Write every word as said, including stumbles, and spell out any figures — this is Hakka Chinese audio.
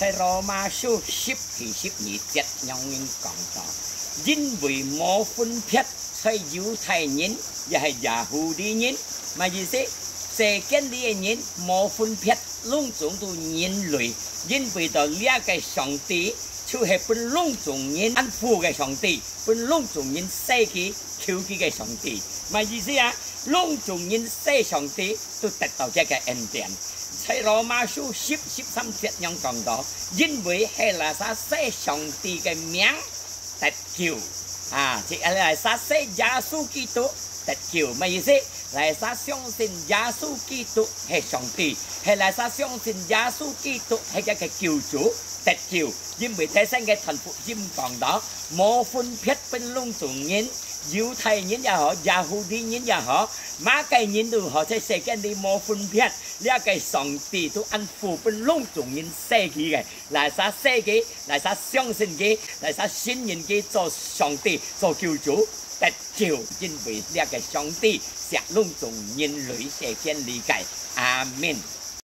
在羅馬書十第十二節仰般講到：因為無分別在猶太人也係耶戶利人，麼意思？世間裡个人無分別，攏總都人類，因為到這个上帝就係分攏總人恁好个上帝，分攏總人惜佢、求佢个上帝。麼意思啊？攏總人惜上帝，都得到這个恩典。在羅馬書十十三節仰講到：因為係哪儕惜上帝个名得救啊，即係哪儕惜耶穌基督得救。麼意思？哪儕相信耶穌基督係上帝，係哪儕相信耶穌基督係一个救主得救。因為頭先个傳福音講到，無分別分攏總人，猶太人也好，耶戶利人也好，麼个人都好，在世間裡無分別。這个上帝都恁好分攏總人惜佢个，哪儕惜佢，哪儕相信佢，哪儕信任佢做上帝、做救主，得救，因為這个上帝惜攏總人類世間裡个。阿們。